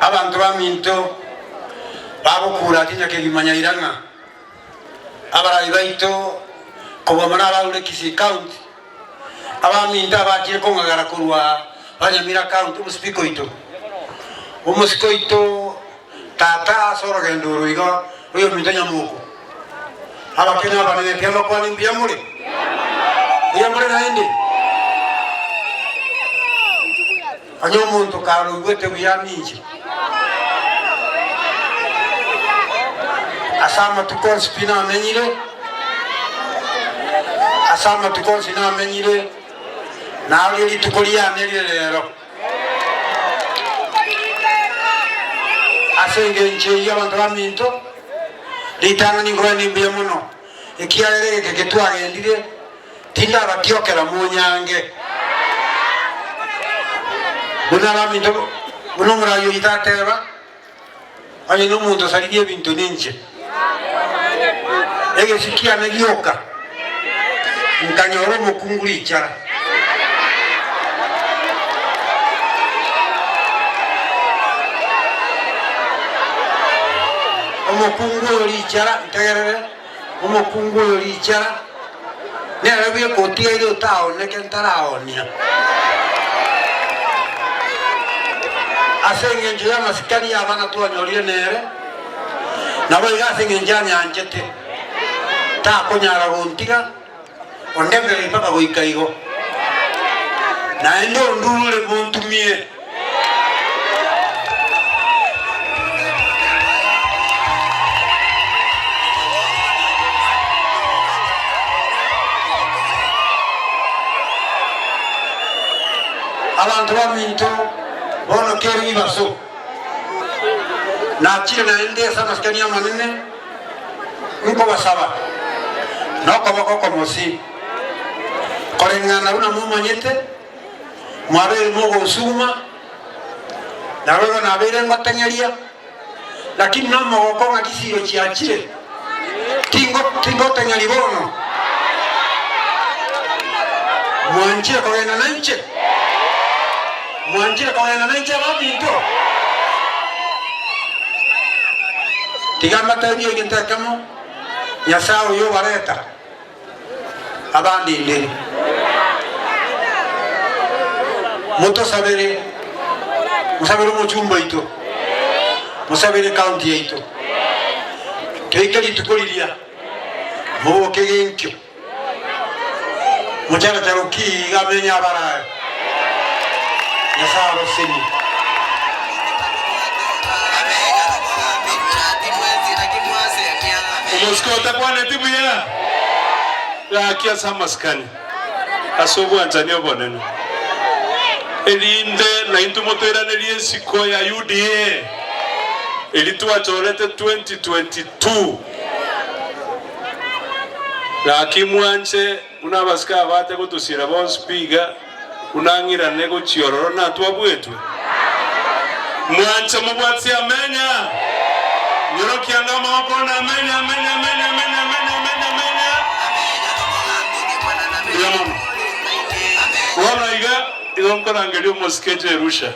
Abanto baminto bagokura atinya kegima nyaira ng'a abarai baito kobua mono abarure Kisii County, abaminto abachire kong'agara korwa Banyamira County, omosipika oito, omosike oito tata ase orogendo oro iga oyominto Nyamoko. Abake na abanene tiamakwane mbuya more? Mbuya more naende? Onye omonto karoigwete buya aminche ase amatuko onsi pi namenyire, ase amatuko onsi namenyire, nario rituko riane rire rero. Ase engencho eyio abanto baminto, ritang'ani nkoene mbuya mono, ekiagera egeke getwagendire Tindabatiokera monyange, buna abaminto, buna omoraai oito ateba, Onye nomonto osaririe ebinto ninche. Egesio kiane gioka, nkanyora omokungu richara. Omokungu oyo richara, ntegerere. Omokungu oyo richara nere bweka otigaire otaoneke ntaraonia. Ase engencho y'amasikani y'abana twanyorire nere, naboigo ase engencho anyanchete, takonyara gontiga, ondemereri mpaka goika igo. Naende ondurure montumie. Abanto baminto, bono kere ribaso, nachire naende ase amasikani amanene, nkobasaba nokoboko okomosi, koreng'ana buna momanyete, Mwabeire mogonsuguma, naboigo nabeire ngoteng'eria, lakini nomogoko ng'a chisiiro chiachire, tingo tingoteng'eria bono. Mwanchire kogenda nainche? Mwanchire kogenda nainche abaminto? Tiga mbatebie egento ekemo, Nyasae oyio obareta. Abandindere, motosabere, mosabere omochumba oito, mosabere ecounty yaito, toike rituko riria, moboke genkio, mocharacharoki iga amenye abarae. Nyasae abasenie. Omosike otakwaneti buya, gaki ase amasikani, ase obwanchani obonene, erinde naintwe motoiranerie esiko ya UDA eria twachorete 2022. Gaki mwanche buna abasike aba bate gotosiera bonsi pi iga. Buna ng'irane gochia ororo natwabwetwe. Mwanche mobwatie amenya. Nyorokia anga amaboko one amenya, amenya, amenya, amenya, amenya, amenya, amenya. Mbuya mono. Bono iga, igo nkorangeria omosike Jerusha.